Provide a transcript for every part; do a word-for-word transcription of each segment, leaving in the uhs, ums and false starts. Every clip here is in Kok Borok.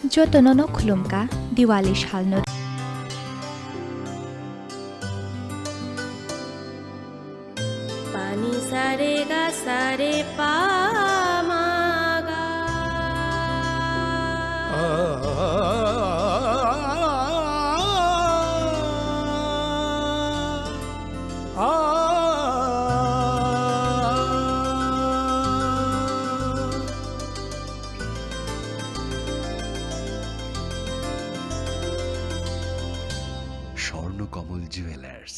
Jotono no khulumkha, Diwali salno. Pani sa re ga sa re pa ma ga. Swarnakamal jewellers,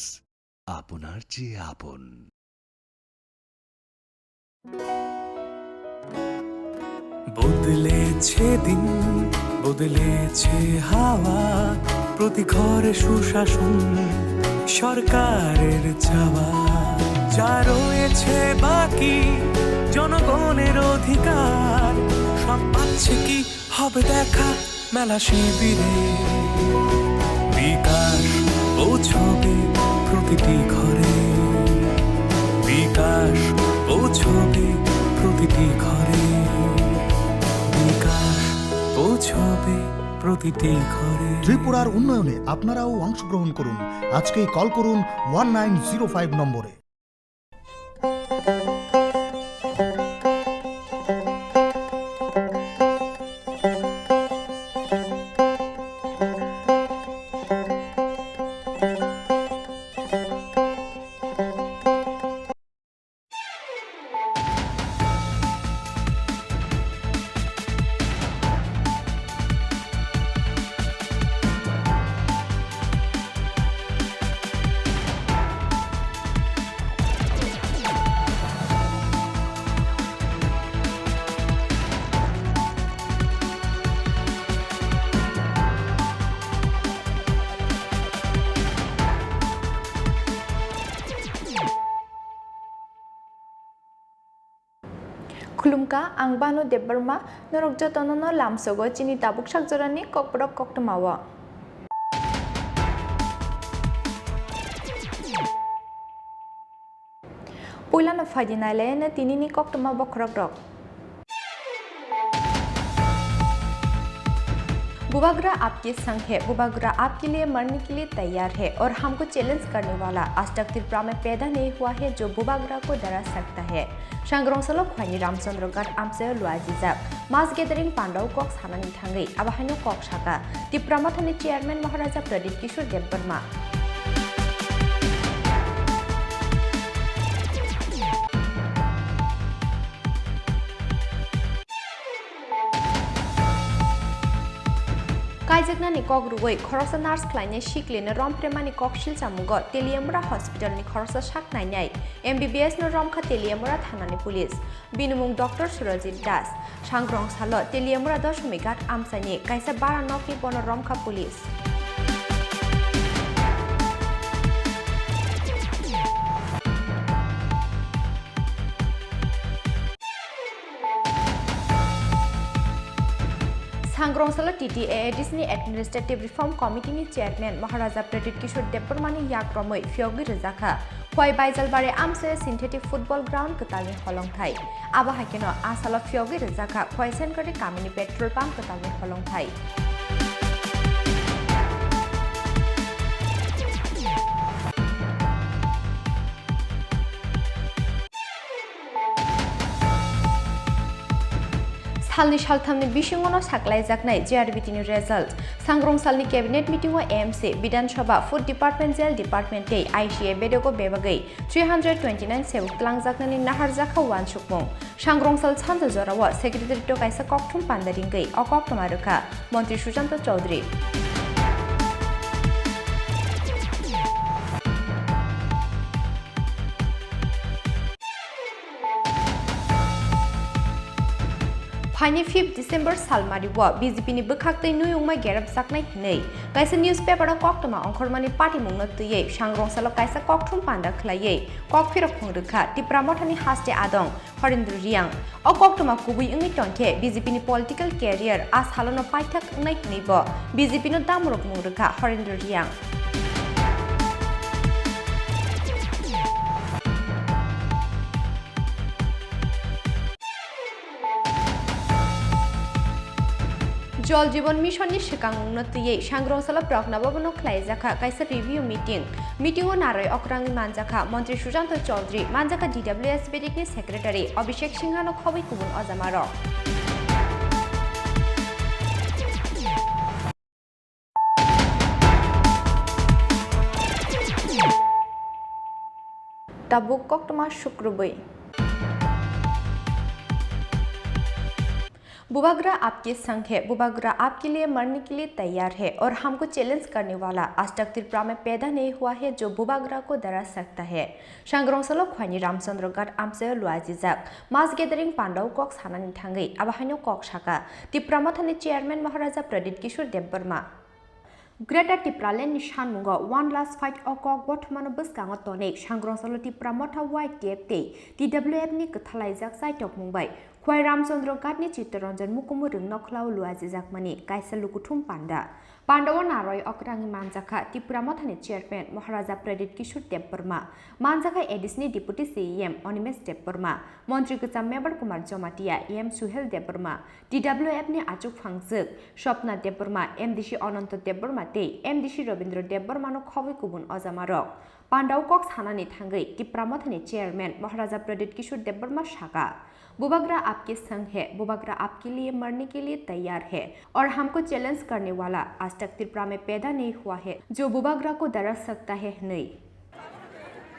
আপনার চেয়ে আপন। বদলেছে দিন, বদলেছে হাওয়া, প্রতি ঘরে সুশাসন সরকারের চাওয়া। যা রয়েছে বাকি জনগণের অধিকার, সব পাচ্ছে কি হবে দেখা মেলা শিবিরে। বিকাশ পৌঁছবে প্রতিটি ঘরে, বিকাশ পৌঁছবে প্রতিটি ঘরে, বিকাশ পৌঁছবে প্রতিটি ঘরে। ত্রিপুরার উন্নয়নে আপনারাও অংশগ্রহণ করুন। আজকেই কল করুন ওয়ান নাইন জিরো ফাইভ নম্বরে। Khulumkha, ang Banu Debbarma, norok jotono no lamsogo chini tabuk sakjorani kokborok koktwmao. Puilano phaidi nailaino tinini koktwma bokhorokrok. Bubagra aapke sangh hai, Bubagra aapke liye marne ke liye taiyar hai aur humko challenge karne wala, aaj tak Tripura mein paida nahi hua hai jo Bubagra ko dara sakta hai. Sangrong salo Khwaini Ramchandra Ghat amchaio luajijak mass gathering pandao kok sanani thangwi, abo haino kok saka Tipra Mothani chairman Maharaja Pradyut Kishore Debbarma. Kaijaknani kok rwui khoroksa nurse khlainai siklino romphirmani kok silchamungo Teliamura Hospitalni khoroksa sak nainai M B B S no romkha Teliamura thanani police. Bini mung Doctor Surajit Das. Sangrong salo Teliamura Doshomighat amchaini kaisa bara nokni bono romkha police. Sangrong salo T T A A D C ni Administrative Reform Committee ni Chairman Maharaja Pradyut Kishore Debbarma ni yak romwi phiyogwi rwjakha Khwai Baijalbari amchaio synthetic football ground kwtalni holongthai. Abo hai kheno a salo phiyogwi rwjakha Khwai Senkarni kamini petrol pump kwtalni holongthai. Salni salthamni bisingono saklaijaknai J R B T ni result. Sangrong salni cabinet meeting o A M C, Bidhan Sabha, Food Department, Jail Department tei I C A bedego bebagwi three hundred twenty nine sebuk tlangjaknani naharjakha uansukmung. Sangrong sal sanja jorao secretariat o kaisa kokthum panda ringwi o koktwma rwkha Montri Sushanta Chowdhury. Phaini fifth December salmario B J P ni bwkhaktwi nuyungma gerapjaknai hwnwi kaisa newspaper o koktwma ongkhormani patimungno twiwi Sangrong salo kaisa kokthum panda khwlaiwi kokphirok phungrwkha Tipra Mothani haste adong Horendra Reang. O koktwma kubui wngwi tongkhe B J P ni political career a salono paithak wngnai hwnwibo B J P no damrok mung rwkha Horendra Reang. Jal Jeevan Mission ni swkangmung no twiwi Sangrong Salo Prokna Bhavan o khlaijakha kaisa review meeting. Meeting o narwi okrangwi manjakha Montri Sushanta Chowdhury, manjakha D W S Bedik ni Secretary Abhishek Singha no khobwi kubun ojama rok. Tabuk koktwma sukrubwi. Bubagra aapke sangh hai, bubagra aapke liye marne ke liye taiyar hai aur humko challenge karne wala aaj tak Tripura mein paida nahi hua hai jo bubagra ko dara sakta hai. Sangrong Salo Khwaini Ramchandra Ghat amchaio luajijak mass gathering pandao kok sanani thangwi abo haino kok saka Tipra Mothani chairman Maharaja Pradyut Kishore Debbarma. Greater Tipraland ni sanmungo one last fight o kok bothomano bwskango tonwi Sangrong Salo Tipra Motha Y T F tei T W F ni kwthalaijak chaitokmung bai Khwai Ramchandra Ghat ni Chittaranjan Mukumu Rwng Nokhlao luajijakmani kaisa lukuthum panda. Pandao narwi okrangwi manjakha Tipra Mothani chairman Maharaja Pradyut Kishore Debbarma, manjakha A D C ni deputy C E M Animesh Debbarma, montri kwcham Mebar Kumar Jamatia, E M Suhel Debbarma, T W F ni achukphangjwk Swapna Debbarma, M D C Ananta Debbarma tei M D C Rabindra Debbarma no khobwi kubun ojama rok. Pandao kok sanani thangwi Tipra Mothani chairman Maharaja Pradyut Kishore Debbarma saka, "Bubagra aapke sangh hai, bubagra aapke liye marne ke liye taiyar hai aur humko challenge karne wala aaj tak Tripura mein paida nahi hua hai jo bubagra ko dara sakta hai," hwnwi.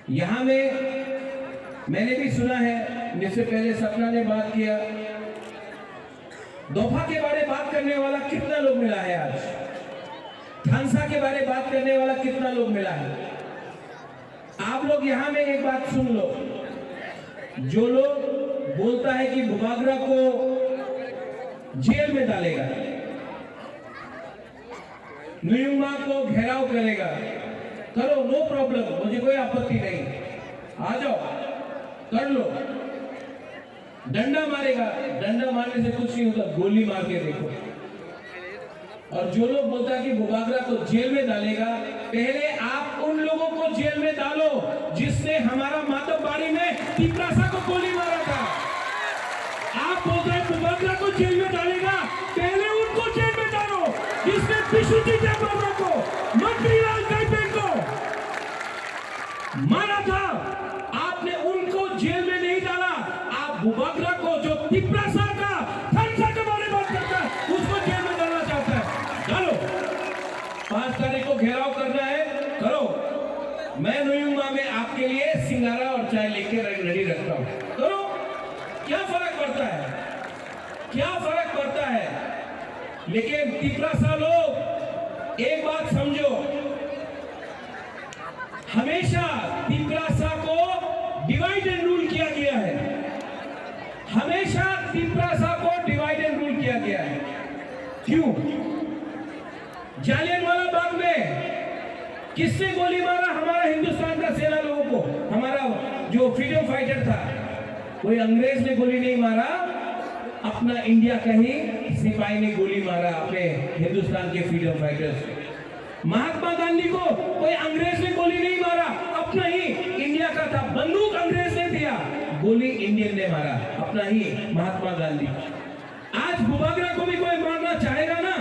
यहाँ में मैंने भी सुना है, मुझसे पहले सपना ने बात किया, दोफा के बारे बात करने वाला कितना लोग मिला है आज? थानसा के बारे बात करने वाला कितना लोग मिला है? आप लोग यहाँ में एक बात सुन लो, जो लोग बोलता है कि बुबागरा को जेल में डालेगा, नुयुमा को घेराव करेगा, करो, no problem, मुझे कोई आपत्ति नहीं, आ जाओ, कर लो। डंडा मारेगा, डंडा मारने से कुछ नहीं होता, गोली मार के देखो। और जो लोग बोलता है कि बुबागरा को जेल में डालेगा, पहले आप उन लोगों को जेल में डालो जिसने हमारा मातम बाड़ी में तिपरासा को गोली मारा था। आप बोलते हैं बुबागरा को जेल में डालेगा, पहले उनको जेल में डालो जिसने विश्वजीत देबबर्मा को, मंत्री लाल काइपेन को मारा था। आपने उनको जेल में नहीं डाला, आप बुबागरा को, जो तिपरासा का, थानसा के बारे में बात करता है, उसको जेल में डालना चाहता है। डालो। पाँच तारीख को घेराव करना है, करो। मैं नुयुमा में आपके लिए सिंगारा और चाय लेके रे-, रेडी रखता हूँ। करो। क्या फर्क पड़ता है? क्या फर्क पड़ता है? लेकिन तिपरासा लोग, एक बात समझो, हमेशा तिपरासा को डिवाइड एंड रूल किया गया है, हमेशा तिपरासा को डिवाइड एंड रूल किया गया है। क्यों? जालियनवाला बाग में किसने गोली मारा? हमारा हिंदुस्तान का सेना लोगों को, हमारा जो फ्रीडम फाइटर था, कोई अंग्रेज ने गोली नहीं मारा, अपना इंडिया का ही सिपाही ने गोली मारा अपने हिंदुस्तान के फ्रीडम फाइटर्स को। महात्मा गांधी को कोई अंग्रेज ने गोली नहीं मारा, अपना ही इंडिया का था, बंदूक अंग्रेज ने दिया, गोली इंडियन ने मारा, अपना ही महात्मा गांधी। आज बुबागरा को भी कोई मारना चाहेगा ना,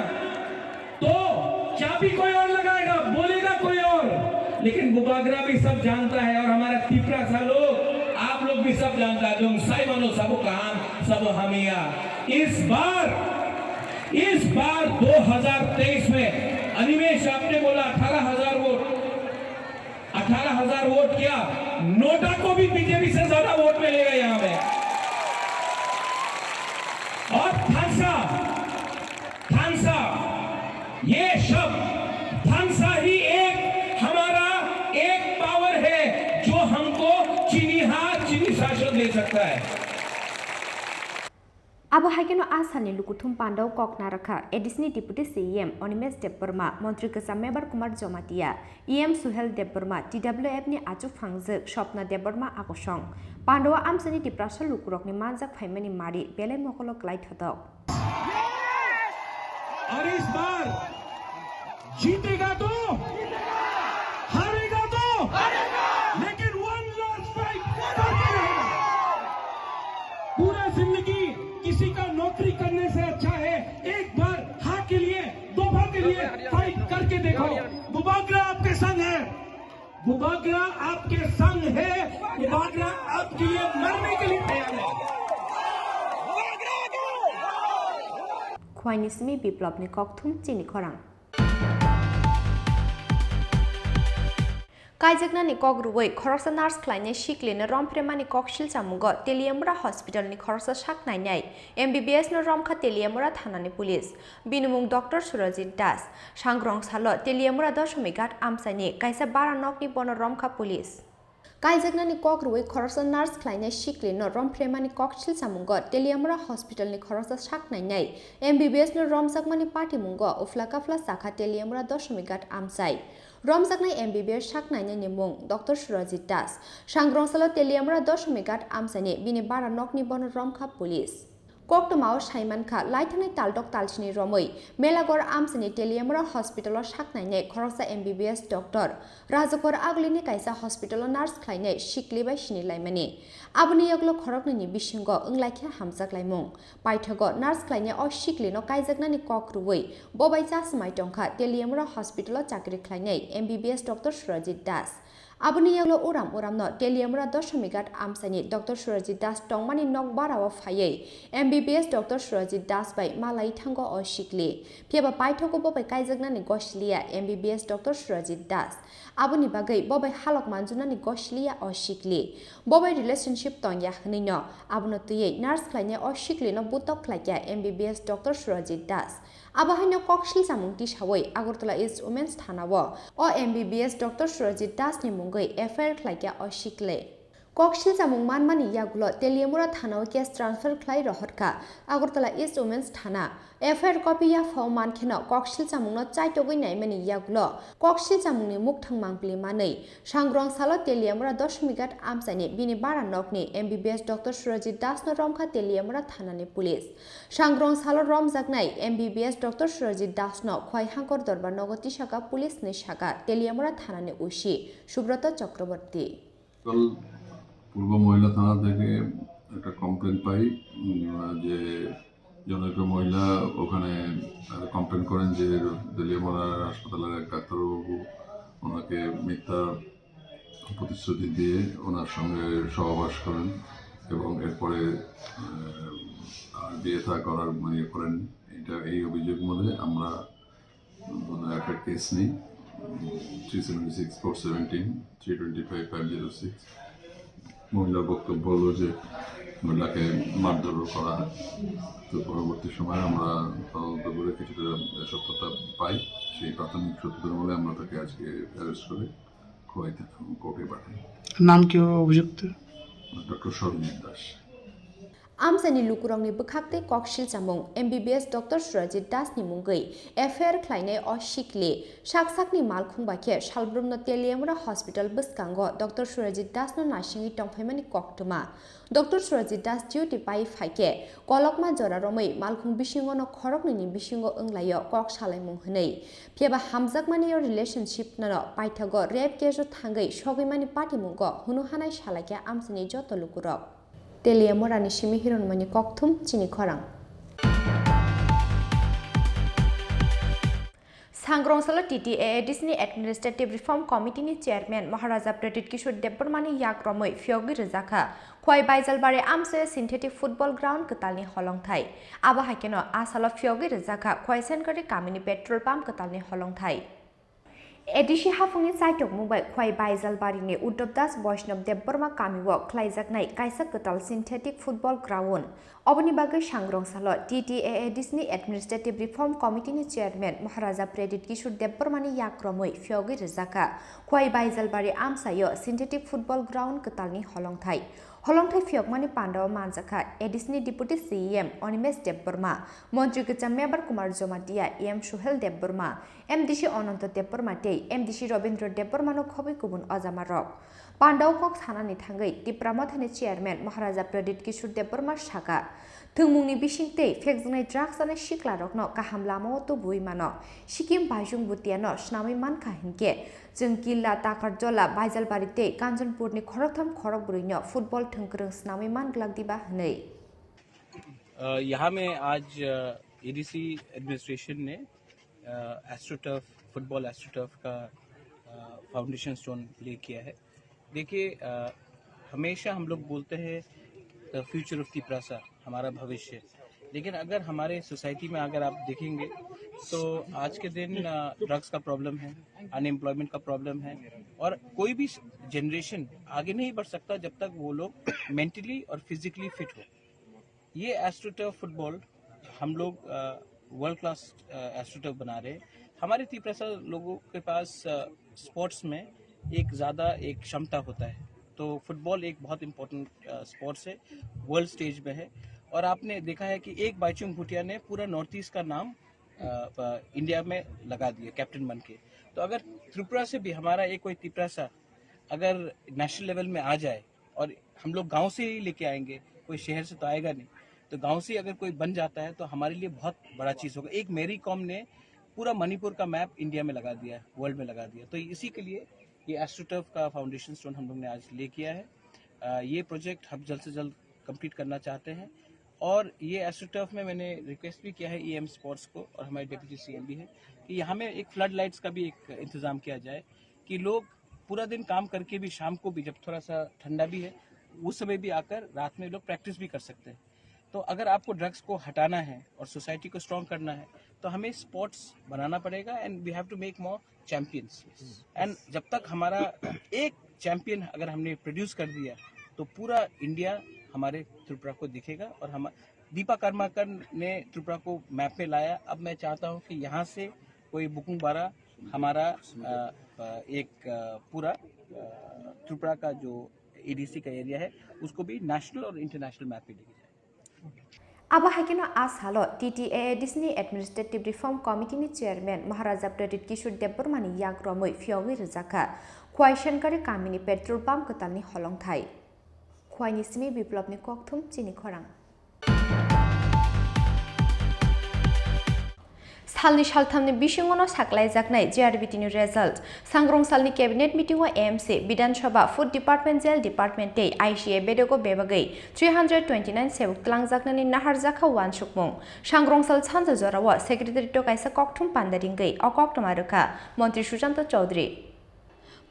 तो चाबी कोई और लगाएगा, बोलेगा कोई और, लेकिन बुबागरा भी सब जानता है और हमारा तिपरासा लोग, आप लोग भी सब जानता है, जो साइमनो सब कहान, सब हमिया। इस बार, इस बार दो हज़ार तेईस में अनिमेश आपने बोला अठारह हज़ार वोट, अठारह हज़ार वोट क्या, नोटा को भी बीजेपी से ज्यादा वोट मिलेगा यहाँ में। और थानसा, थानसा, ये शब्द थानसा ही एक हमारा एक पावर है जो हमको चीनी हार, चीनी शासन दे सकता है। Abo hai kheno a salni lukuthum pandao kok narwkha A D C ni Deputy C E M Animesh Debbarma, Montri kwcham Mebar Kumar Jamatia, E M Suhel Debbarma, T W F ni achukphangjwk Swapna Debbarma akosong. Pandao amchaini Tiprasa lukurokni manjak phaimani mari belai mokolo klai thotok. और इस बार जीतेगा तो हारेगा तो, लेकिन one last fight करके रहेगा। पूरा जिंदगी किसी का नौकरी करने से अच्छा है एक बार हार बुबागरा आपके संग है, बुबागरा आपके लिए मरने के लिए तैयार है। Khwaini simi Biplopni kokthum chini khorang. Kaijaknani kok rwui khoroksa nurse khlainai siklino romphre mani kok silchamungo Teliamura hospitalni khoroksa sak nainai M B B S no romkha Teliamura thanani police. Bini mung Doctor Surajit Das. Sangrong salo Teliamura Doshomighat amchaini kaisa bara nokni bono romkha police. Kaijaknani kok rwui khoroksa nurse khlainai siklino romphre mani kok silchamungo Teliamura hospitalni khoroksa sak nainai M B B S no romjakmani patimungo uphla kaphla sakha Teliamura Doshomighat amchai. Romjaknai M B B S sak nainai ni mung Doctor Surajit Das. Sangrong salo Teliamura Doshomighat amchaini bini bara nokni bono romkha police. Koktwmao saimankha, laithangnai taltok talsini romwi Melagor amchaini Teliamura hospital o sak nainai khoroksa M B B S doctor Rajokor Agulini kaisa hospital o nurse khlainai sikli bai sini laimani. Aboni yoklo khoroknwini bisingo wnglaikha hamjaklaimung. Paithago nurse khlainai o siklino kaijaknani kok rwui bo bai chasmai tongkha Teliamura hospital o chakri khlainai M B B S doctor Surajit Das. Aboni yoklo uram uramno Teliamura Doshomighat amchaini doctor Surajit Das tongmani nok barao phaiwi M B B S doctor Surajit Das bai malai thango o sikli. Phiyaba paithago bo bai kaijaknani gosiliya M B B S doctor Surajit Das. Aboni bagwi bo bai halok manjunani gosiliya o sikli. Bo bai relationship tongya hwnwino abono twiwi nurse khlainai o siklino butok khlaikha M B B S doctor Surajit Das. Abo haino kok silchamung tisawi Agartala East Women's Thana-o o M B B S doctor Surajit Das ni mungwi F I R khlaikha o sikle. Kok silchamung manmani yagulo Teliamura Thana-o case transfer khlai rohorkha Agartala East Women's Thana. F I R copy yaphao mankheno kok silchamungno chaitogwi naimani yagulo kok silchamungni mukthang mangpili manwi Sangrong salo Teliamura Doshomighat amchaini bini bara nokni M B B S doctor Surajit Das no romkha Teliamura Thana ni police. Sangrong salo romjaknai M B B S doctor Surajit Das no Khwai Hangkor Dorbar nogo tisaka police ni saka Teliamura Thana ni O C Subroto Chakraborty. গতকাল পূর্ব মহিলা থানা থেকে একটা কমপ্লেন পাই, উম, যে জনৈক মহিলা ওখানে কমপ্লেন করেন যে তেলিয়ামুড়া হাসপাতালের এক ডাক্তারবাবু ওনাকে মিথ্যা প্রতিশ্রুতি দিয়ে ওনার সঙ্গে সহবাস করেন এবং এরপরে, আহ, আর বিয়ে থা করার ইয়ে করেন। এটা, এই অভিযোগ মূলে আমরা, উম, একটা কেস নিই, three seventy six four seventeen three twenty five five zero six. মহিলার বক্তব্য হলো যে মহিলাকে মারধর করা হয়। তো পরবর্তী সময়ে আমরা তদন্ত করে কিছুটা সত্যতা পাই। সেই প্রাথমিক সত্যতার বলে আমরা তাকে আজকে অ্যারেস্ট করে খোয়াই থানা কোর্টে পাঠাই। নাম কি অভিযুক্ত? ডক্টর সরোজিৎ Das. Amchaini lukurokni bwkhaktwi kok silchamung M B B S doctor Surajit Das ni mungwi F I R khlainai o sikli sak sakni malkhung bai khe salbrumno Teliamura hospital bwskango doctor Surajit Das no naisingwi tongphaimani koktwma. Doctor Surajit Das duty pai phaikhe kolokma jora romwi malkhung bisingono khoroknwini bisingo wnglaio kok salaimung hwnwi. Phiyaba hamjakmani o relationship no paithago rape case o thangwi sogwimani patimungo hunu hanai salaikha amchaini joto lukurok. Teliamurani simi Hironmani kokthum chini khorang. Sangrong salo T T A A D C ni Administrative Reform Committee ni Chairman Maharaja Pradyut Kishore Debbarma ni yak romwi phiyogwi rwjakha Khwai Baijalbari amchai synthetic football ground kwtalni holongthai. Abo hai kheno a salo phiyogwi rwjakha Khwai Senkardi kamini petrol pump kwtalni holongthai. A D C hapungni chaitokmung bai Khwai Baijalbarini Uddhab Das Vaishnav Debbarma kamio khlaijaknai kaisa kwtal synthetic football ground. Oboni bagwi sangrong salo T T A A D C ni Administrative Reform Committee ni Chairman Maharaja Pradyut Kishore Debbarma ni yak romwi phiyogwi rwjakha Khwai Baijalbari amchaio synthetic football ground kwtalni holongthai. Holongthai phiyokmani pandao manjakha A D C ni Deputy C E M Animesh Debbarma, Montri kwcham Mebar Kumar Jamatia, E M Suhel Debbarma, M D C Ananto Debbarma tei M D C Robindra Debbarmano khobwi kubun ojamarok. Pandao kok sanani thangwi Tipra Mothani Chairman Maharaja Pradyut Kishore Debbarma saka, thwngmungni bising tei phekjaknai drugs chanai siklarokno kaham lamao tubuwi mano. Sikkim Baijung Bhutiano swnamwi mankha hinkhe, chwng Killa, Takarjala, Baijalbari tei Kanchanpurni khoroktham khorokbrwino football thwngkwrwng swnamwi manglak diba hwnwi. अ, यहाँ में आज, अ, ADC administration ने, अ, astroturf, football astroturf का, अ, foundation stone ले किया है। देखिए, अ, हमेशा हम लोग बोलते हैं, "The future of Tiprasa, हमारा भविष्य।" लेकिन अगर हमारे सोसाइटी में अगर आप देखेंगे, तो आज के दिन, अ, ड्रग्स का प्रॉब्लम है, अनएम्प्लॉयमेंट का प्रॉब्लम है, और कोई भी जनरेशन आगे नहीं बढ़ सकता जब तक वो लोग मेंटली और फिजिकली फिट हो। ये एस्ट्रोटर्फ फुटबॉल हम लोग, अ, वर्ल्ड क्लास, अ, एस्ट्रोटर्फ बना रहे हैं। हमारे तिपरासा लोगों के पास, अ, स्पोर्ट्स में एक ज़्यादा एक क्षमता होता है, तो फुटबॉल एक बहुत इम्पोर्टेंट, अ, स्पोर्ट्स है, वर्ल्ड स्टेज में है। और आपने देखा है कि एक बाइचुंग भूटिया ने पूरा नॉर्थ ईस्ट का नाम, अ, अ, इंडिया में लगा दिया कैप्टन बन के। तो अगर त्रिपुरा से भी हमारा एक कोई तिपरासा अगर नेशनल लेवल में आ जाए, और हम लोग गांव से ही लेके आएंगे, कोई शहर से तो आएगा नहीं, तो गांव से अगर कोई बन जाता है तो हमारे लिए बहुत बड़ा चीज़ होगा। एक मैरी कॉम ने पूरा मणिपुर का मैप इंडिया में लगा दिया है, वर्ल्ड में लगा दिया। तो इसी के लिए ये एस्ट्रोटर्फ का फाउंडेशन स्टोन हम लोग ने आज ले किया है। अ, ये प्रोजेक्ट हम जल्द से जल्द कंप्लीट करना चाहते हैं, और ये एस्ट्रोटर्फ में मैंने रिक्वेस्ट भी किया है ईएम स्पोर्ट्स को, और हमारे डेप्यूटी सीएम भी हैं, कि यहाँ में एक फ्लड लाइट्स का भी एक इंतज़ाम किया जाए, कि लोग पूरा दिन काम करके भी शाम को भी, जब थोड़ा सा ठंडा भी है, उस समय भी आकर रात में लोग प्रैक्टिस भी कर सकते हैं। तो अगर आपको ड्रग्स को हटाना है और सोसाइटी को स्ट्रॉन्ग करना है, तो हमें स्पोर्ट्स बनाना पड़ेगा, and we have to make more champions। And जब तक हमारा एक चैंपियन अगर हमने प्रोड्यूस कर दिया, तो पूरा इंडिया हमारे त्रिपुरा को दिखेगा। और हम, दीपा कर्माकर ने त्रिपुरा को मैप में लाया। अब मैं चाहता हूँ कि यहाँ से कोई बुकुंगबारा हमारा, अ, अ, एक, अ, पूरा, अ, त्रिपुरा का जो एडीसी का एरिया है, उसको भी नेशनल और इंटरनेशनल मैप पे लेके जाए। Abo hai kheno a salo T T A A D C ni Administrative Reform Committee ni Chairman Maharaja Pradyut Kishore Debbarma ni yak romwi phiyogwi rwjakha Khwai Senkari kamini petrol pump kwtalni holongthai. Khwaini simi Biplopni kokthum chini khorang. Salni salthamni bisingono saklaijaknai G R B T ni result. Sangrong salni cabinet meeting o A M C, Bidhan Sabha, Food Department, Jail Department tei I C A bedego bebagwi three hundred twenty-nine sebuk twlangjaknani naharjakha uansukmung. Sangrong sal sanja jorao secretary to kaisa kokthum panda ringwi o koktwma rwkha Montri Sushanta Chaudhary.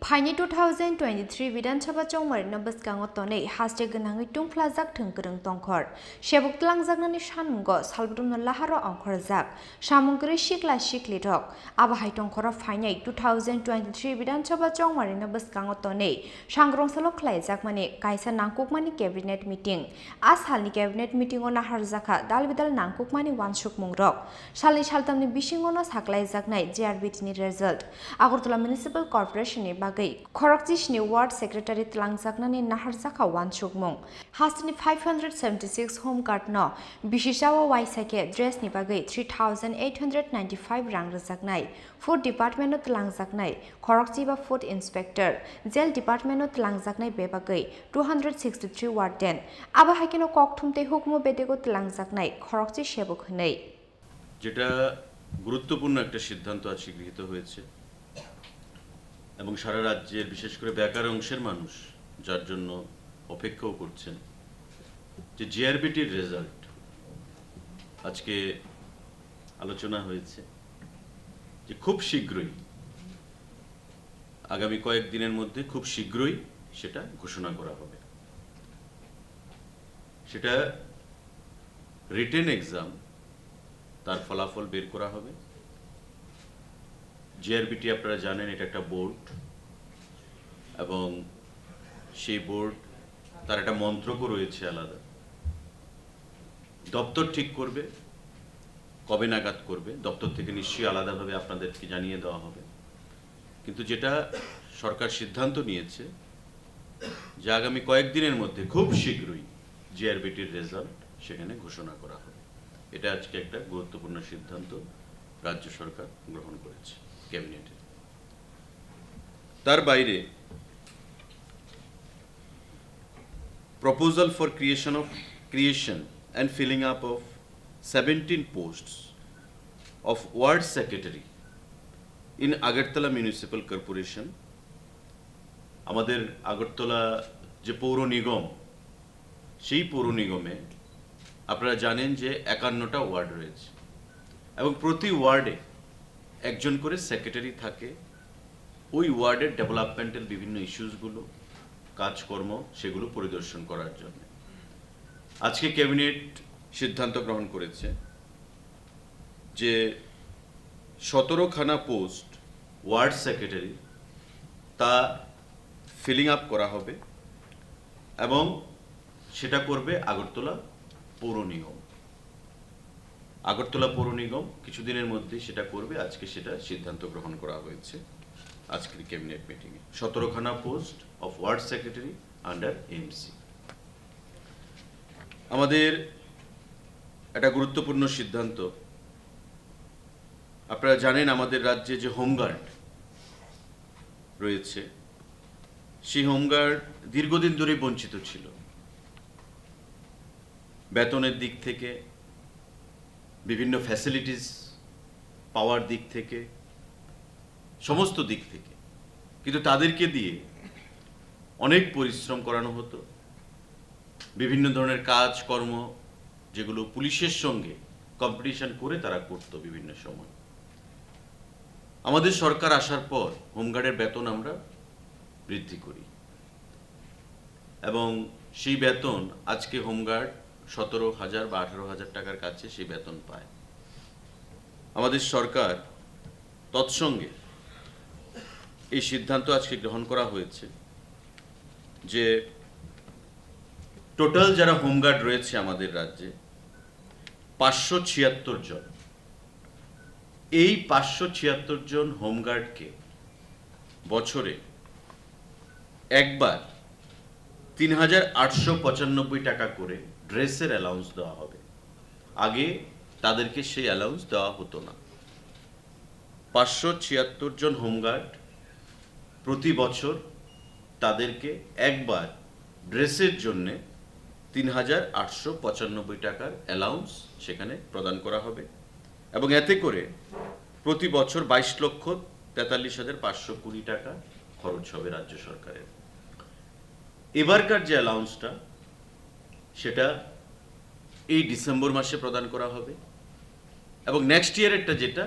Phaini two thousand twenty-three Bidhan Sabha chongmarino bwskango tonwi haste gwnangwi tungphlajak thwng kwrwng tongkhor. Sebuk twlangjaknani sanmungo salbudumno laharo ongkhorjak samung kwrwi sikla siklirok. Abo hai tongkhoro phainai two thousand twenty-three Bidhan Sabha chongmarino bwskango tonwi sangrong salo khlaijakmani kaisa nangkukmani cabinet meeting. A salni cabinet meeting o naharjakha dal bidal nangkukmani uansukmungrok. Salni saltamni bisingono saklaijaknai G R B T ni result. Agartala Municipal Corporation ni bagwi khorokchisni ward secretary twlangjaknani naharjakha uansukmung. Hasteni five hundred seventy-six home guard no bisisao uaisa khe dress ni bagwi three thousand eight hundred ninety-five rang rwjaknai. Food Department no twlangjaknai khorokchiba food inspector, Jail Department no twlangjaknai bebagwi two hundred sixty-three warden. Abo hai kheno kokthum tei hukumu bedego twlangjaknai khorokchi sebuk hwnwi. যেটা গুরুত্বপূর্ণ একটা সিদ্ধান্ত আজকে গৃহীত হয়েছে এবং সারা রাজ্যের, বিশেষ করে বেকার অংশের মানুষ যার জন্য অপেক্ষাও করছেন, যে জিআরবিটির রেজাল্ট আজকে আলোচনা হয়েছে, যে খুব শীঘ্রই, আগামী কয়েক দিনের মধ্যে খুব শীঘ্রই সেটা ঘোষণা করা হবে। সেটা রিটেন এক্সাম, তার ফলাফল বের করা হবে। জিআরবিটি, আপনারা জানেন, এটা একটা বোর্ড, এবং সেই বোর্ড, তার একটা মন্ত্রকও রয়েছে আলাদা। দপ্তর ঠিক করবে কবে নাগাদ করবে, দপ্তর থেকে নিশ্চয়ই আলাদাভাবে আপনাদেরকে জানিয়ে দেওয়া হবে। কিন্তু যেটা সরকার সিদ্ধান্ত নিয়েছে যে আগামী কয়েকদিনের মধ্যে খুব শীঘ্রই জিআরবিটির রেজাল্ট সেখানে ঘোষণা করা হবে। এটা আজকে একটা গুরুত্বপূর্ণ সিদ্ধান্ত রাজ্য সরকার গ্রহণ করেছে ক্যাবিনেটে। তার বাইরে, proposal for creation of, creation and filling up of seventeen posts of ward secretary in Agartala Municipal Corporation। আমাদের আগরতলা যে পৌর নিগম, সেই পৌর নিগমে আপনারা জানেন যে একান্নটা ওয়ার্ড রয়েছে এবং প্রতি ওয়ার্ডে একজন করে সেক্রেটারি থাকে। ওই ওয়ার্ডের ডেভেলপমেন্টাল বিভিন্ন ইস্যুসগুলো, কাজকর্ম, সেগুলো পরিদর্শন করার জন্য। আজকে ক্যাবিনেট সিদ্ধান্ত গ্রহণ করেছে যে সতেরোখানা পোস্ট ওয়ার্ড সেক্রেটারি, তা ফিলিং আপ করা হবে এবং সেটা করবে আগরতলা পৌর নিগম। আগরতলা পৌর নিগম কিছুদিনের মধ্যে সেটা করবে, আজকে সেটা সিদ্ধান্ত গ্রহণ করা হয়েছে আজকের ক্যাবিনেট মিটিংয়ে। সতেরোখানা post of word secretary under MC. আমাদের একটা গুরুত্বপূর্ণ সিদ্ধান্ত, আপনারা জানেন আমাদের রাজ্যে যে হোমগার্ড রয়েছে, সেই হোমগার্ড দীর্ঘদিন ধরেই বঞ্চিত ছিল, বেতনের দিক থেকে, বিভিন্ন ফ্যাসিলিটিস পাওয়ার দিক থেকে, সমস্ত দিক থেকে। কিন্তু তাদেরকে দিয়ে অনেক পরিশ্রম করানো হতো, বিভিন্ন ধরনের কাজকর্ম যেগুলো পুলিশের সঙ্গে কম্পিটিশন করে তারা করতো বিভিন্ন সময়। আমাদের সরকার আসার পর হোমগার্ডের বেতন আমরা বৃদ্ধি করি এবং সেই বেতন আজকে হোমগার্ড সতেরো হাজার বা আঠারো হাজার টাকার কাছে সেই বেতন পায়। আমাদের সরকার তৎসঙ্গে এই সিদ্ধান্ত আজকে গ্রহণ করা হয়েছে যে টোটাল যারা হোমগার্ড রয়েছে আমাদের রাজ্যে, পাঁচশো ছিয়াত্তর জন। এই পাঁচশো ছিয়াত্তর জন হোমগার্ডকে বছরে একবার তিন হাজার আটশো পঁচানব্বই টাকা করে ড্রেসের অ্যালাউন্স দেওয়া হবে। আগে তাদেরকে সেই অ্যালাউন্স দেওয়া হতো না। পাঁচশো ছিয়াত্তর জন হোমগার্ড প্রতি বছর তাদেরকে একবার ড্রেসের জন্যে তিন হাজার আটশো পঁচানব্বই টাকার অ্যালাউন্স সেখানে প্রদান করা হবে এবং এতে করে প্রতি বছর বাইশ লক্ষ তেতাল্লিশ হাজার পাঁচশো কুড়ি টাকা খরচ হবে রাজ্য সরকারের। এবারকার যে অ্যালাউন্সটা, সেটা এই ডিসেম্বর মাসে প্রদান করা হবে এবং নেক্সট ইয়ারেরটা যেটা,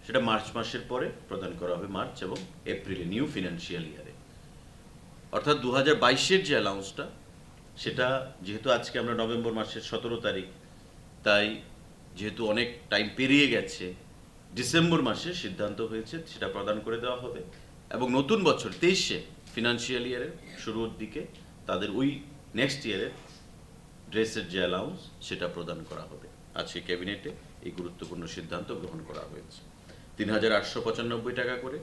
সেটা মার্চ মাসের পরে প্রদান করা হবে, মার্চ এবং এপ্রিলে, নিউ ফিনান্সিয়াল ইয়ারে। অর্থাৎ দু হাজার বাইশের যে অ্যালাউন্সটা, সেটা যেহেতু আজকে আমরা নভেম্বর মাসের সতেরো তারিখ, তাই যেহেতু অনেক টাইম পেরিয়ে গেছে, ডিসেম্বর মাসে সিদ্ধান্ত হয়েছে সেটা প্রদান করে দেওয়া হবে এবং নতুন বছর তেইশে ফিনান্সিয়াল ইয়ারের শুরুর দিকে তাদের ওই নেক্সট ইয়ারের ড্রেসের যে অ্যালাউন্স, সেটা প্রদান করা হবে। আজকে ক্যাবিনেটে এই গুরুত্বপূর্ণ সিদ্ধান্ত গ্রহণ করা হয়েছে। তিন হাজার আটশো পঁচানব্বই টাকা করে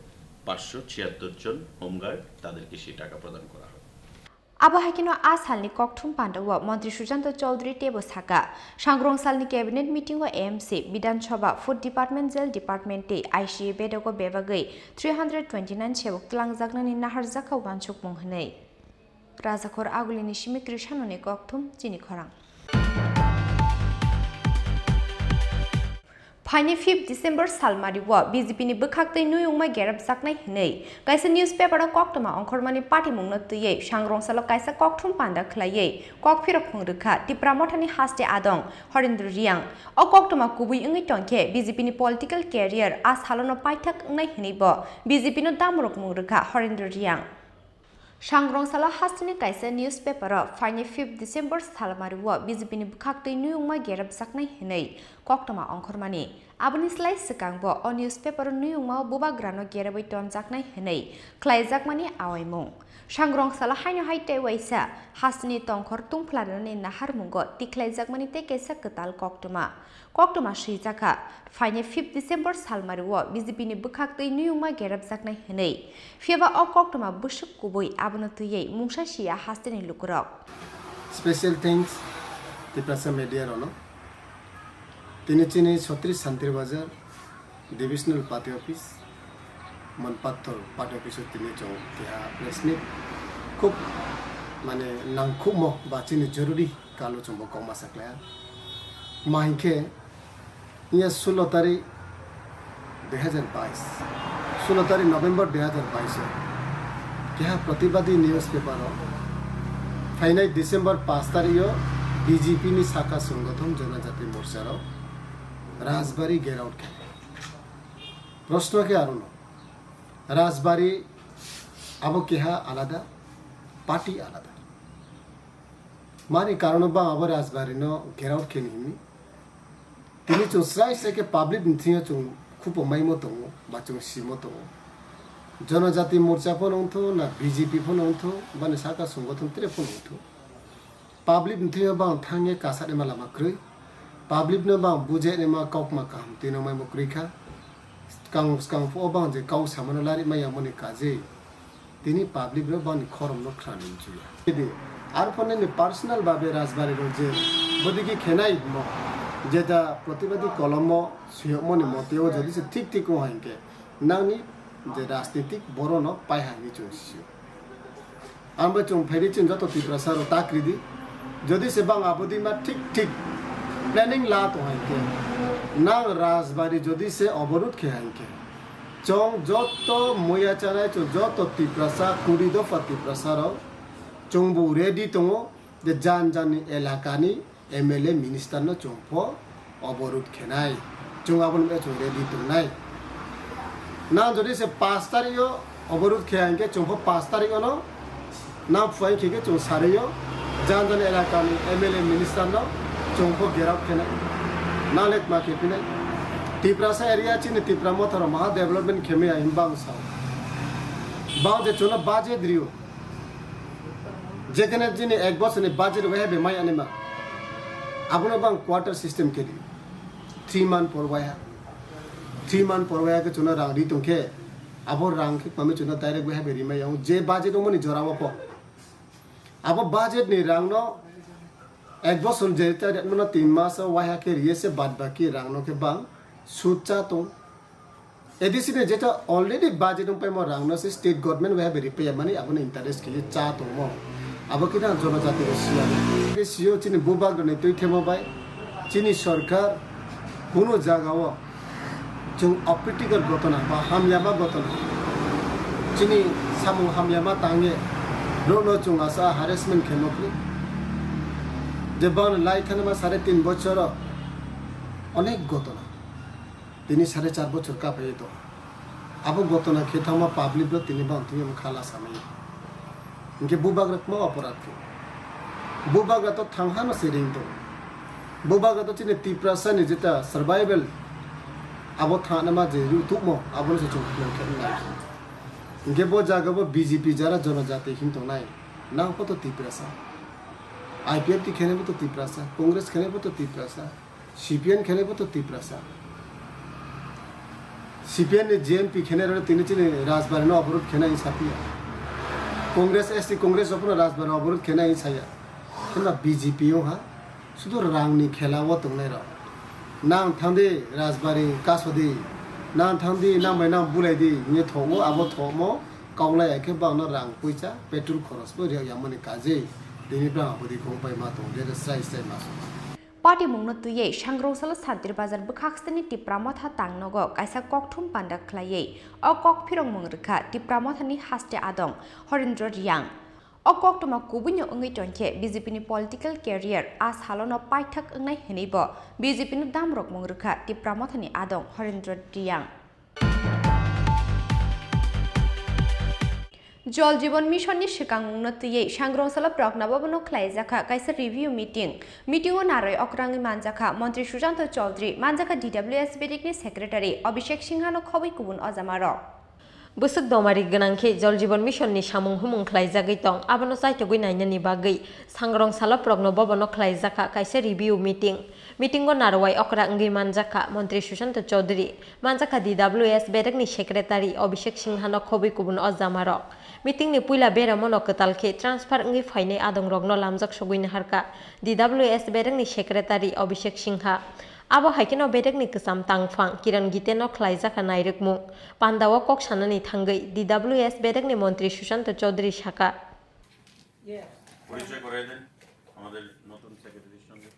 পাঁচশো ছিয়াত্তর জন হোমগার্ড, তাদেরকে সেই টাকা প্রদান করা হবে। Abo hai kheno a salni kokthum pandao Montri Sujanto Chowdhury teibo saka, sangrong salni cabinet meeting o A M C, Bidhan Sabha, Food Department, Jail Department tei I C A bedogo bebagwi three hundred twenty nine sebok twlangjaknani naharjakha uansukmung hwnwi. Rajakhor agulini simi Krishanoni kokthum chini khorang. Phaini fifth December salmario B J P ni bwkhaktwi nuyungma gerapjaknai hwnwi kaisa newspaper o koktwma ongkhormani patimungno twiwi sangrong salo kaisa kokthum panda khwlaiwi kokphirok phungrwkha Tipra Mothani haste adong Horendra Reang. O koktwma kubui wngwi tongkhe B J P ni political career a salono paithak wngnai hwnwibo B J P no damrok mung rwkha Horendra Reang. Sangrong salo hasteni kaisa newspaper o phaini fifth December salmario B J P ni bwkhaktwi nuyungma gerapjaknai hwnwi koktwma ongkhormani. Aboni slai swkangbo o newspaper o nuyungmao bubagrano gerabwi tonjaknai hwnwi khlaijakmani awaimung. Sangrong salo haino hai tei waisa hasteni tongkhor tungphlanani naharmungo tikhlaijakmani tei kaisa kwtal koktwma. Koktwma swijakha, phaini fifth December salmario B J P ni bwkhaktwi nuyungma gerapjaknai hwnwi. Phiyaba o koktwma bwswk kubui abono twiwi mungsa siya hasteni lukurok. Special thanks Tiprasa media rono. Tini chini Chhatris Santir Bazar Divisional Party Office, Monpattor Party Office o tini chwng keha press meet khub mane nangkhubmo ba chini joruri kalo chwngbo kokma saklaiya. Ma hinkhe, iya sulo tarik dui hajar bais, sulo tarik November dui hajar bais o keha protibadi newspaper o phainai December paanch tarik o B J P ni saka songothon Jonojati Morcha rok Rajbari gherao khe. Proshno khe arono, Rajbari abo keha alada, party alada. Mani karono bang abo Rajbari no get out khe ni himi. Tini chwng srai srai khe public ni thwiyo chwng khupo maimo tongo, ba chwng simo tongo. Jonojati Morcha phano wngthu, na B J P phano wngthu, bani saka songothon tere phano wngthu. Public ni thwiyo bang thangye kasatnima lama kwrwi. Public no bang bujainima kokma kaham twi nangmaimo kwrwi kha. Skang, skang phuo bang je kau samano larimaya moni kaje. Tini public rok bangni khoromno khna ni mchuya. Tidi, arpho nini personal babe Rajbari rok je bodigi khenai mo, jeta protibadi kolomo suyokmoni moteo jodi se thik thik wng hai hwnkhe, nangni je rajnitik borono pai hai hwnwi chwng sio. Ang bai chwng phaidi chini joto Tiprasa rok ta kridi. Jodi se bang abodi ma thik thik planning la tong hai hwnkhe, nang Rajbari jodi se oborot khe hai hwnkhe, chwng joto moya chanai, chwng joto Tiprasa, kuri dopha Tiprasa rok, chwngbo ready tongo je jan jani elakani M L A minister no chwng pho oborot khenai. Chwng aboni bagwi chwng ready tongnai. Nang jodi se pash tarikh o oborot khe hwnkhe chwng pho pash tarikh o no nang phuai khe khe chwng sarwi o jan jan elakani M L A minister no chwng pho get out khenai. Nang le tma khe phinai. Tiprasa area chini Tipra Motha rok maha development khe maya hinba ang sao. Bang je chwngno budget rio. Jekhane chini ek bosorni budget waiha bai mai anima. Abono bang quarter system khe di. Three month por waiha. Three month por waiha khe chwngno rang ri tong khe, abo rang khe kwmami chwngno direct waiha bai ri mai ya. Je budget wngmani jora o pho. Abo budget ni rang no ek bosor je ta rwmano tin mas o waiha khe riye se bad baki rang no khe bang sud cha tong. A D C ni jeta already budget wng paimo rang no se state government bai bai ripaya mani abono interest khe cha tongmo. Abo khe na jonojati rok siya. Khe sio chini bubagra ni twi themo bai chini sorkar kuno jaga o chwng apritikal gotona ba hamyama gotona chini samung hamyama tangye rokno chwng asa harassment khe nokli je bang lai thani ma sare tin bochor o onek gotona. Tini sare char bochor kaphaiwi tongo. Abo gotona khe thangma public rok tini bang twi wng kha la samani. Hinkhe bubagra kwma oporad khe. Bubagra to thang hano se ring tongo. Bubagra to chini Tiprasa ni jeta survival abo thangna ma je ru tukmo abono se chwng khulum khe wngnai. Hinkhe bo jaga bo B J P jara jonojati hin tongnai. Nang photo Tiprasa. I P F T khenai photo Tiprasa. Congress khenai photo Tiprasa. C P M khenai bo to Tiprasa. C P M ni G M P khenai rok tini chini Rajbari no oborot khenai saphiya. Congress, S T Congress rok no Rajbari oborot khenai saya. Hwnba B J P wng ha, sudu rang ni khela o tongnai rok. Nang thang di Rajbari kaso di, nang thang di, nang bai nang bulai di, hwnwi thok o, abo thokmo kaulai ya khe bang no rang puisa, petrol khoros bo riya yamani kaje. Tini bang abodi kong pai ma tong, jere srai srai ma song. Patimungno twiwi Sangrong salo Santir Bazar bwkhak sini Tipra Motha tangnogo kaisa kokthum panda khlaiwi o kok phirokmung rwkha Tipra Mothani haste adong Horendro Riang. O koktwma kubuino wngwi tongkhe B J P ni political career a salono paithak wngnai hwnwibo B J P no damrokmung rwkha Tipra Mothani adong Horendro Riang. Jal Jeevan Mission ni swkangmungno twiwi Sangrong salo Prokna Bhavan o khlaijakha kaisa review meeting. Meeting o narwi okrangwi manjakha Montri Sushanta Chowdhury, manjakha D W S Bedik ni Secretary Abhishek Singha no khobwi kubun ojamarok. Bwswk domari gwnang khe Jal Jeevan Mission ni samung humung khlaijagwi tong, abono chaitogwi nainani bagwi Sangrong salo Prokna Bhavan o khlaijakha kaisa review meeting. Meeting o narwai okra wngwi manjakha Montri Sushanta Chowdhury, manjakha D W S Bedik ni Secretary Abhishek Singha no khobwi kubun ojamarok. Meeting ni puila beramo no kwtal khe transfer wngwi phainai adongrokno lamjak sogwi naharkha D W S Bedik ni Secretary Abhishek Singha. Abo hai kheno Bedik ni kwcham tangphang Kiran Gite no khlaijakha nairwkmung. Panda o kok sanani thangwi D W S Bedik ni Montri Sushanta Chowdhury sakha. পরিচয় করিয়ে দেন আমাদের নতুন সেক্রেটারির সঙ্গে।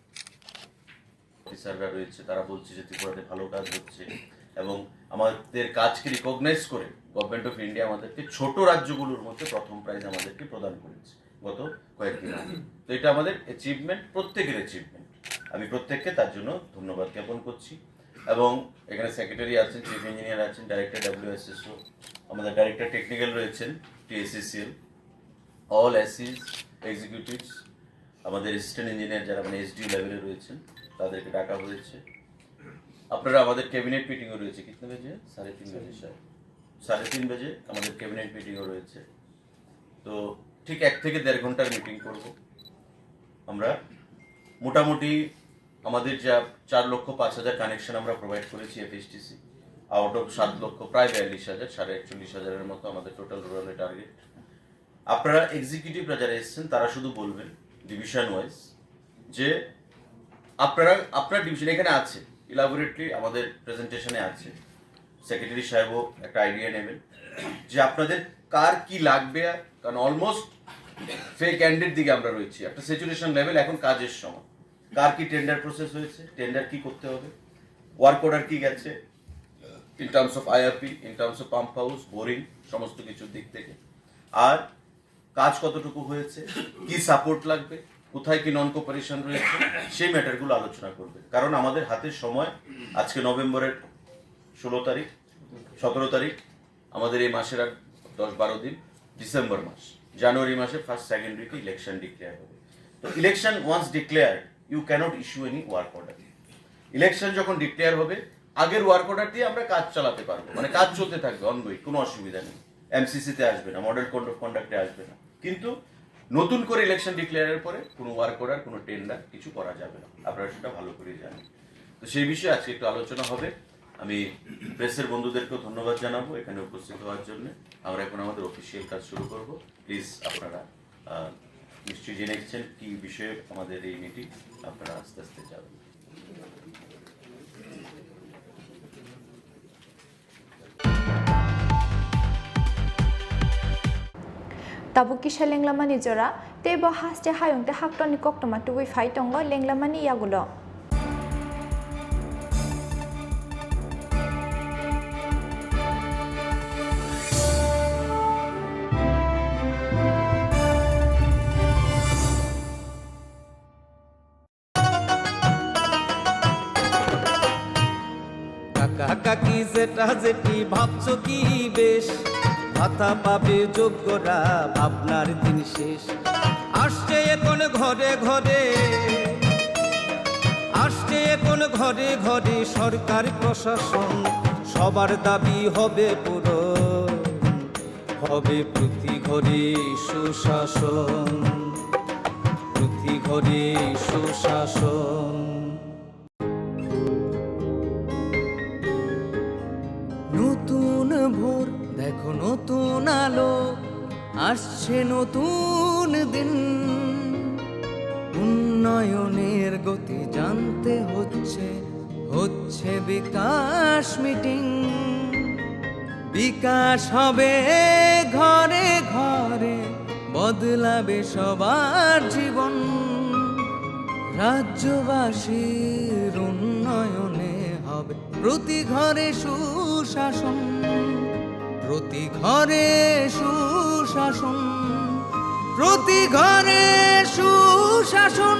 অফিসাররা রয়েছে, তারা বলছে যে ত্রিপুরাতে ভালো কাজ হচ্ছে এবং আমাদের কাজকে রিকগনাইজ করে গভর্নমেন্ট অফ ইন্ডিয়া আমাদেরকে ছোট রাজ্যগুলোর মধ্যে প্রথম প্রাইজ আমাদেরকে প্রদান করেছে গত কয়েকদিন আগে। তো এটা আমাদের অ্যাচিভমেন্ট, প্রত্যেকের অ্যাচিভমেন্ট। আমি প্রত্যেককে তার জন্য ধন্যবাদ জ্ঞাপন করছি। এবং এখানে সেক্রেটারি আছেন, চিফ ইঞ্জিনিয়ার আছেন, ডাইরেক্টর ডাব্লিউএসএসও, আমাদের ডাইরেক্টর টেকনিক্যাল রয়েছেন, টিএসসিসিএল, অল এসিস, এক্সিকিউটিভস, আমাদের অ্যাসিস্ট্যান্ট ইঞ্জিনিয়ার যারা মানে এসডিও লেভেলে রয়েছেন, তাদেরকে ডাকা হয়েছে। আপনারা, আমাদের ক্যাবিনেট মিটিংও রয়েছে। কিতনে বাজে? সাড়ে তিন বাজে, স্যার। সাড়ে তিন বাজে আমাদের ক্যাবিনেট মিটিংও রয়েছে। তো ঠিক এক থেকে দেড় ঘন্টার মিটিং করব আমরা। মোটামুটি আমাদের যা চার লক্ষ পাঁচ হাজার কানেকশন আমরা প্রোভাইড করেছি এফএইচটিসি, আউট অফ সাত লক্ষ, প্রায় বিয়াল্লিশ হাজার, সাড়ে একচল্লিশ হাজারের মতো আমাদের টোটাল রুরালের টার্গেট। আপনারা এক্সিকিউটিভরা যারা এসছেন, তারা শুধু বলবেন ডিভিশন ওয়াইজ যে আপনারা, আপনার ডিভিশন এখানে আছে, ইলাবোরেটলি আমাদের প্রেজেন্টেশনে আছে। সেক্রেটারি সাহেবও একটা আইডিয়া নেবেন যে আপনাদের কার কি লাগবে। আর কারণ অলমোস্ট ফেক এন্ডের দিকে আমরা রয়েছি, একটা স্যাচুরেশন লেভেল। এখন কাজের সময়, কার কি টেন্ডার প্রসেস হয়েছে, টেন্ডার কি করতে হবে, ওয়ার্ক অর্ডার কি গেছে, in terms of IRP, in terms of pump house, boring, সমস্ত কিছুর দিক থেকে। আর কাজ কতটুকু হয়েছে, কি সাপোর্ট লাগবে, কোথায় কি নন কোপারেশন রয়েছে, সেই ম্যাটারগুলো আলোচনা করবে। কারণ আমাদের হাতে সময়, আজকে নভেম্বরের ষোলো তারিখ, সতেরো তারিখ, আমাদের এই মাসের আর দশ বারো দিন, ডিসেম্বর মাস, জানুয়ারি মাসে ফার্স্ট সেকেন্ড উইকে ইলেকশন ডিক্লেয়ার হবে। তো election once declare, you cannot issue any work order. Election যখন ডিক্লেয়ার হবে, আগের ওয়ার্ক অর্ডার দিয়ে আমরা কাজ চালাতে পারবো, মানে কাজ চলতে থাকবে অনগোয়িং, কোনো অসুবিধা নেই। এমসিসিতে আসবে না, মডেল কোড অফ কন্ডাক্টে আসবে না, কিন্তু নতুন করে ইলেকশন ডিক্লেয়ারের পরে কোনো ওয়ার্ক অর্ডার, কোনো টেন্ডার কিছু করা যাবে না, আপনারা সেটা ভালো করেই জানেন। তো সেই বিষয়ে আজকে একটু আলোচনা হবে। আমি প্রেসের বন্ধুদেরকেও ধন্যবাদ জানাবো এখানে উপস্থিত হওয়ার জন্য। আমরা এখন আমাদের অফিসিয়াল কাজ শুরু করব। প্লিজ আপনারা, আহ, নিশ্চয়ই জেনে এসেছেন কি বিষয়ে আমাদের এই মিটিং, আপনারা আস্তে আস্তে যাবেন। Tabuk kisa lenglamani jora, tei bo haste hayung tei haktorni koktwma tubui phai tongo lenglamani yagulo. কাকা কাকি জেঠা জেঠি ভাবছো কি বেশ, ভাতা পাবে যোগ্যরা, ভাবনার দিন শেষ। আসছে এখন ঘরে ঘরে, আসছে এখন ঘরে ঘরে সরকার প্রশাসন, সবার দাবি হবে পূরণ। হবে প্রতি ঘরে সুশাসন, প্রতি ঘরে সুশাসন। নতুন ভোর, দেখো নতুন আলো, আসছে নতুন দিন। উন্নয়নের গতি জানতে হচ্ছে, হচ্ছে বিকাশ মিটিং। বিকাশ হবে ঘরে ঘরে, বদলাবে সবার জীবন। রাজ্যবাসীর উন্নয়নে হবে প্রতি ঘরে সুশাসন, প্রতি ঘরে সুশাসন, প্রতি ঘরে সুশাসন।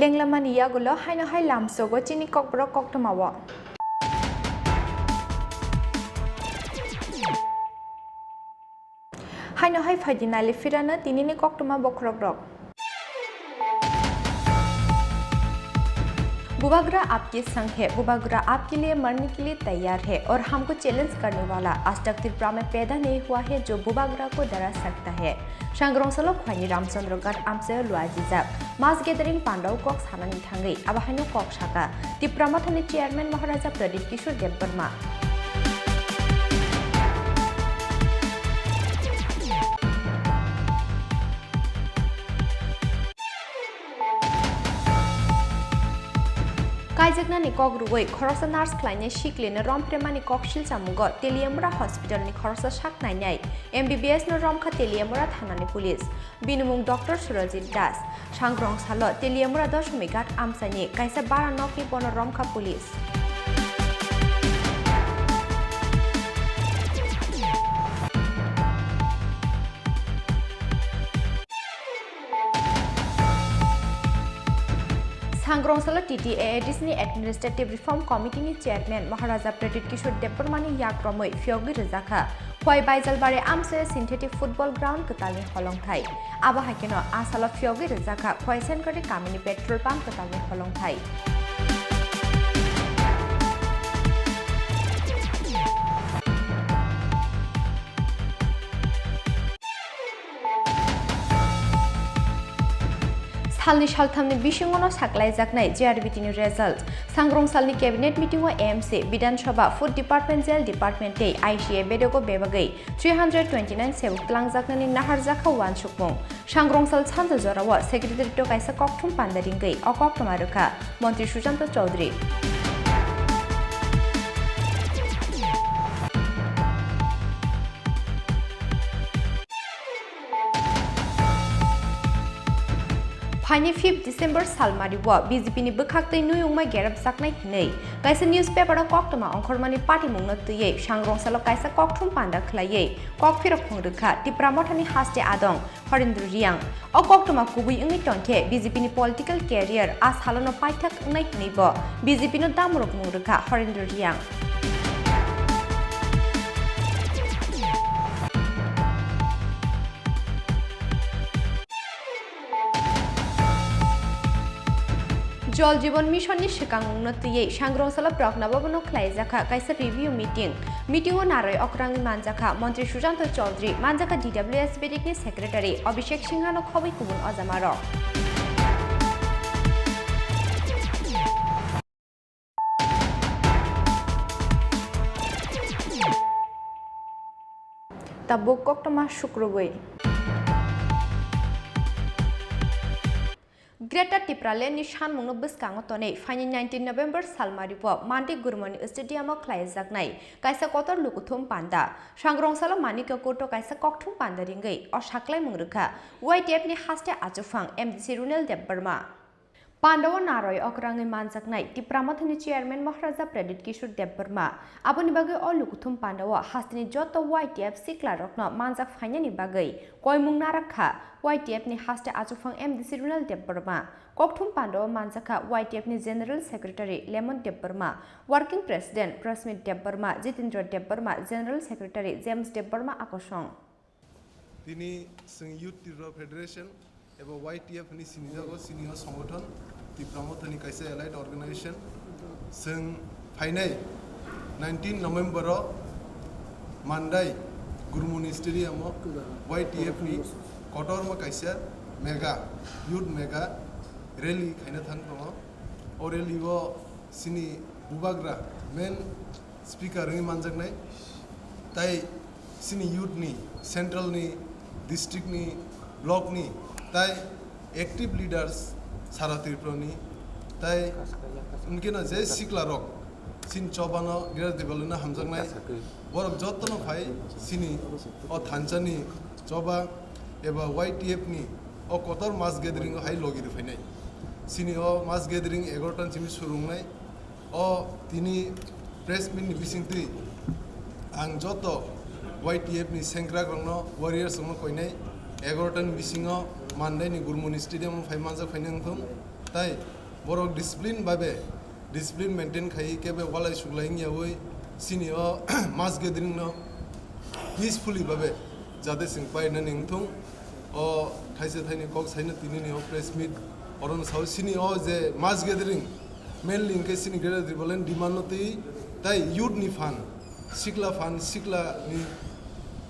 Lenglamani yagulo haino hai lamsogo chini kokborok koktwmao. Haino hai phaidi nali phirano tinini koktwma bokhorokrok. Bubagra aapke sangh hai, Bubagra aapke liye marne ke liye taiyar hai aur humko challenge karne wala. Aaj tak Tripura mein paida nahi hua hai jo Bubagra ko dara sakta hai. Sangrong salo Khwaini Ramchandra Ghat amchaio luajijak mass gathering pandao kok sanani thangwi abo haino kok saka Tipra Mothani chairman Maharaja Pradyut Kishore Debbarma. Kaijaknani kok rwui khoroksa nurse khlainai siklino romphre mani kok silchamungo Teliamura Hospitalni khoroksa sak nainai M B B S no romkha Teliamura thanani police. Bini mung Doctor Surajit Das. Sangrong salo Teliamura Doshomighat amchaini kaisa bara nokni bono romkha police. Sangrongsalo T T A A D C ni Administrative Reform Committee ni Chairman Maharaja Pradyut Kishore Debbarma ni yak romwi phiyogwi rwjakha. Khowai Baijalbari amsoya synthetic football ground kwtalni holongthai. Abo hai kheno a salo phiyogwi rwjakha Khowai Senkarni kamini petrol pump kwtalni holongthai. Salni salthamni bisingono saklaijaknai G R B T ni result. Sangrong salni cabinet meeting o A M C, Bidhan Sabha, Food Department, Jail Department tei I C A bedego bebagwi three hundred twenty-nine sebuk tlangjaknani naharjakha uansukmung. Sangrongsal sanja jorao Secretariat-o kaisa kokthum panda ringwi o koktwma rwkha Montri Sujanto Chowdhury. Phaini fifth December salmario B J P ni bwkhaktwi nuyungma gerapjaknai hwnwi kaisa newspaper-o koktwma ongkhormani patimungno twiwi Sangrongsalo kaisa kokthum panda khwlaiwi kokphirok phungrwkha Tipra Mothani haste adong Horendra Reang. O koktwma kubui wngwi tongkhe B J P ni political career a salono paithak wngnai hwnwibo B J P no damrok mung rwkha Horendra Reang. Jal Jeevan Mission ni swkangmungno twiwi Sangrongsalo Pragna Bhavan-o khlaijakha kaisa review meeting. Meeting-o narwi okrangwi manjakha Montri Sujanto Chowdhury, manjakha D W S bedek ni Secretary Abhishek Sinha-no khobwi kubun ojamarok. Tabuk koktwma sukrubwi. Greater Tipraland ni sanmungno bwskango tonwi phaini nineteen November salmario Mandi Gurmani Stadium-o khlaijaknai kaisa kotor lukuthum panda. Sangrongsalo Manikya Court-o kaisa kokthum panda ringwi o saklaimung rwkha Y T F ni haste achuphang M D C Runel Debbarma. Pandao narwi okrangwi manjaknai Tipra Mothani Chairman Maharaja Pradyut Kishore Debbarma. Aboni bagwi o lukuthum pandao hasteni joto Y T F siklarokno manjak phainani bagwi koimung narakha Y T F ni haste achuphang M D C Runel Debbarma. Kokthum pandao manjakha Y T F ni General Secretary Lemon Debbarma, Working President Prasmit Debbarma, Jitendra Debbarma, General Secretary James Debbarma akosong. Tini chwng Youth Tripura Federation eba Y T F hinwi sinijago, chini o songothon Tipra Mothani kaisa allied organization. Chwng phainai nineteen November o Mandai Gurmuni Stadium o Y T F ni kotorma kaisa mega, youth mega rally khaina thang tongo. O rally o chini bubagra main speaker wngwi manjaknai, tai chini youth ni, central ni, district ni, block ni, tai active leaders sara Tripura ni, tai hwnkhe no je sikla rok chini choba no Greater Tipraland no hamjaknai, borok joto no phai chini o thansa ni choba eba Y T F ni o kotor mass gathering o hai logi rw phainai. Chini o mass gathering egaroh ta ni simi suru wngnai. O tini press meet ni bisingtwi ang joto Y T F ni sengkrak rokno, warriors rokno koinai, egaroh ta ni bisingo Mandai ni Gurmuni Stadium o phai manjak phainai wngthung. Tai borok discipline bai be, discipline maintain khaiwi kebo walai suklai wngyawi chini o mass gathering no peacefully bai be jate chwng painani wngthung. O thaisa thaini kok saino tinini o press meet, orono sao chini o je mass gathering, mainly hwnkhe chini Greater Tipraland demand no twi tai youth ni phan, sikla phan, sikla ni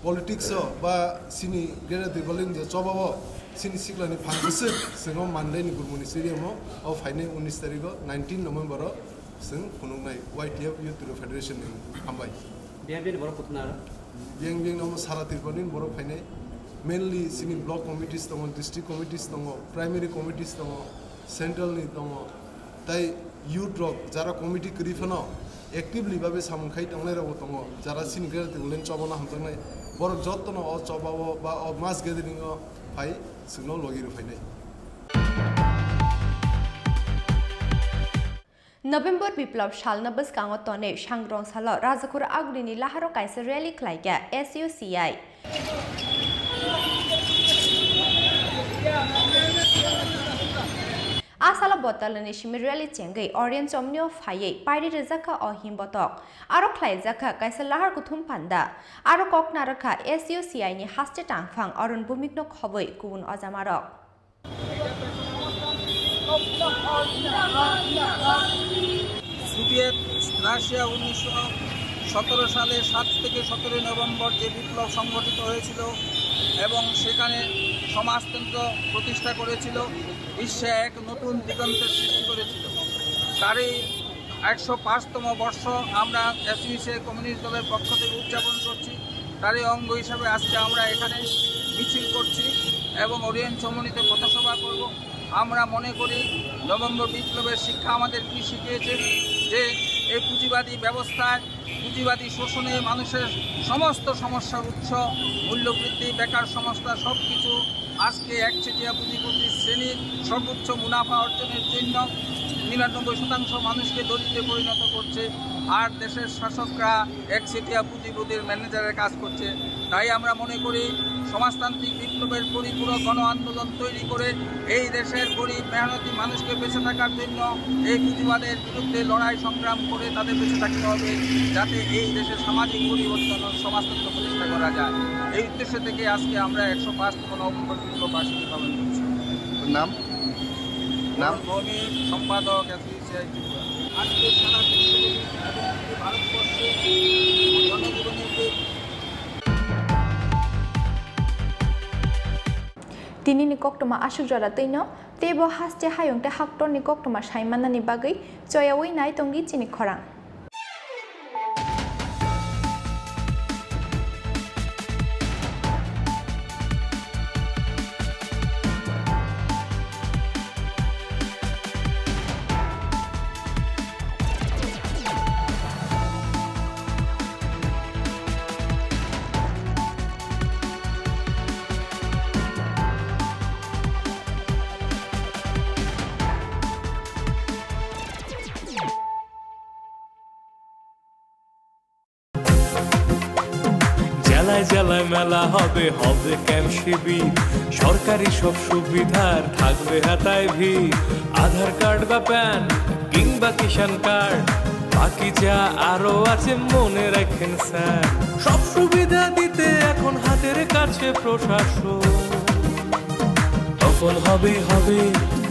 politics o ba chini Greater Tipraland je choba o chini sikla ni phan bwswk chwng o Mandai ni Gurmuni Stadium o, o phainai unis tarikh o, nineteen November o chwng phunuknai Y T F Youth Tripura Federation ni. Hambai. Biyang biyang borok kuthumna aro? Biyang biyang no sara Tripura ni borok phainai. Mainly chini block committees tongo, district committees tongo, primary committees tongo, central ni tongo. Tai youth rok jara committee kwrwi phano actively babe samung khai tongnai rok bo tongo. Jara chini Greater Tipraland choba no hamjaknai. Borok joto no o choba o ba o mass gathering o phai chwngno logi rw phainai. November Biplab salno bwskango tonwi Sangrong salo Rajakhor Agulini laharo kaisa rally khlaikha S U C I. A salo Botalani simi rally chengwi Orienchomni o phaiwi pairi rwjakha o himbotok. Aro khlaijakha kaisa lahar kuthum panda. Aro kok narwkha S U C I ni haste tangphang Arun Bhumik no khobwi kubun ojamarok. Soviet Russia উনিশশো সতেরো সালে সাত থেকে সতেরোই নভেম্বর যে বিপ্লব সংগঠিত হয়েছিল এবং সেখানে সমাজতন্ত্র প্রতিষ্ঠা করেছিল, বিশ্বে এক নতুন দিগন্তের সৃষ্টি করেছিল। তারই একশো পাঁচতম বর্ষ আমরা এসইউসিআই কমিউনিস্ট দলের পক্ষ থেকে উদযাপন করছি। তারই অঙ্গ হিসাবে আজকে আমরা এখানে মিছিল করছি এবং ওরিয়েন্ট সমন্বিত পথসভা করব। আমরা মনে করি নভেম্বর বিপ্লবের শিক্ষা আমাদের কি শিখিয়েছে, যে এই পুঁজিবাদী ব্যবস্থায়, পুঁজিবাদী শোষণে মানুষের সমস্ত সমস্যার উৎস, মূল্যবৃদ্ধি, বেকার সমস্যা, সব কিছু আজকে একচেটিয়া পুঁজিপতি শ্রেণীর সর্বোচ্চ মুনাফা অর্জনের জন্য নিরানব্বই শতাংশ মানুষকে দরিদ্রে পরিণত করছে। আর দেশের শাসকরা একচেটিয়া পুঁজিপতির ম্যানেজারের কাজ করছে। তাই আমরা মনে করি সমাজতান্ত্রিক বিপ্লবের পরিপূরক গণ আন্দোলন তৈরি করে এই দেশের গরিব মেহনতি মানুষকে বেঁচে থাকার জন্য এই পুঁজিবাদের বিরুদ্ধে লড়াই সংগ্রাম করে তাদের বেঁচে থাকতে হবে, যাতে এই দেশে সামাজিক পরিবর্তন ও সমাজতন্ত্র প্রতিষ্ঠা করা যায়। এই উদ্দেশ্য থেকে আজকে আমরা একশো পাঁচতম নভেম্বর বিপ্লব বার্ষিকী পালন করছি। নাম? নাম? ভূমি সম্পাদক এসইউসিআই ত্রিপুরা। আজকে সারা বিশ্বব্যাপী এবং ভারতবর্ষে জনজীবনের যে Tini ni koktwma aswk jora twino, teibo haste hayung tei haktor ni koktwma sai manani bagwi choyaui nai tongdi chini khorang. জেলায় জেলায় মেলা হবে, হবে ক্যাম্প শিবির। সরকারি সব সুবিধার থাকবে হাতায় ভিড়। আধার কার্ড বা প্যান কিংবা কিষাণ কার্ড, বাকি যা আরো আছে মনে রাখেন স্যার। সব সুবিধা দিতে এখন হাতের কাছে প্রশাসন। সফল হবে, হবে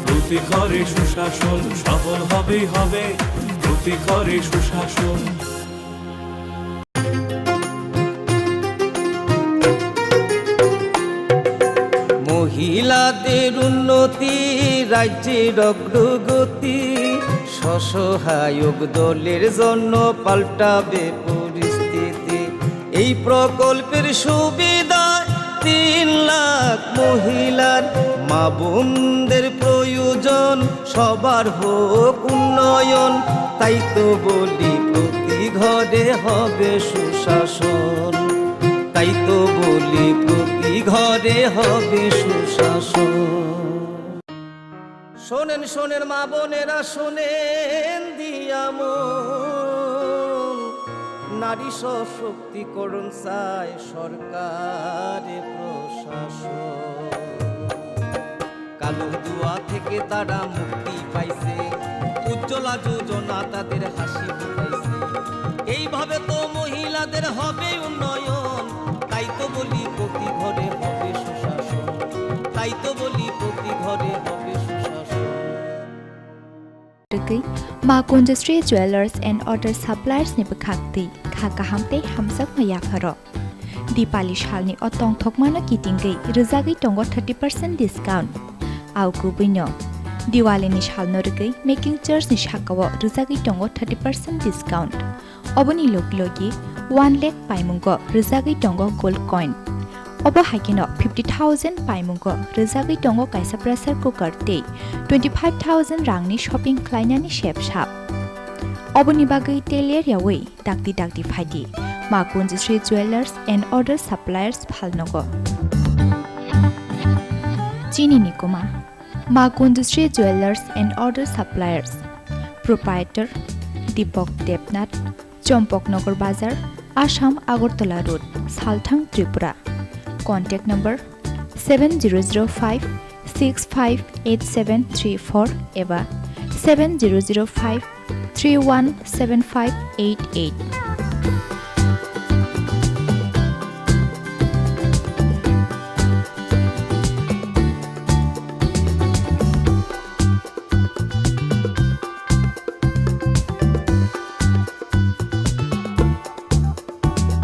প্রতি ঘরে সুশাসন। সফল হবে, হবে প্রতি ঘরে সুশাসন। মহিলাদের উন্নতি, রাজ্যের অগ্রগতি, স্বসহায়ক দলের জন্য পাল্টাবে পরিস্থিতি। এই প্রকল্পের সুবিধায় তিন লাখ মহিলার, মা বোনদের প্রয়োজন সবার হোক উন্নয়ন। তাই তো বলি প্রতি ঘরে হবে সুশাসন, তাই তো বলি প্রতি ঘরে হবে সুশাসন। শোনেন, শোনেন মা বোনেরা, শোনেন দিয়া মন, নারী সশক্তিকরণ চায় সরকারে প্রশাসন। কালো জুয়া থেকে তারা মুক্তি পাইছে, উজ্জ্বলা যোজনা তাদের হাসি ফুটাইছে। এইভাবে তো মহিলাদের হবে উন্নয়ন, তাই তো বলি প্রতি ঘরে হবে সুশাসন, তাই তো বলি প্রতি ঘরে হবে সুশাসন। Rwgwi Ma Kunjasri Jewellers and Other Suppliers ni bwkhak twi kha kaham tei hamjakma yapharo. Dipali salni o tongthokmano kitingwi rwjagwi tongo thirty percent discount. Au kubuino Diwali ni salno rwgwi making charge ni sakao rwjagwi tongo thirty percent discount. Oboni logi logi one lakh paimungo rwjagwi tongo gold coin. Obo hai kheno fifty thousand paimungo rwjagwi tongo kaisa pressure cooker tei twenty five thousand rangni shopping khlainani sep sap. Oboni bagwi tei ler yaui dakti dakti phaidi Ma Kunjasri Jewellers and Other Suppliers phalnogo. Chini ni kwma Ma Kunjasri Jewellers and Other Suppliers. Proprietor Deepak Debnath, Chompoknagar Bazar, Assam Agartala Road, Salthang, Tripura. Contact number seven zero zero five six five eight seven three four eba seven zero zero five three one seven five eight eight.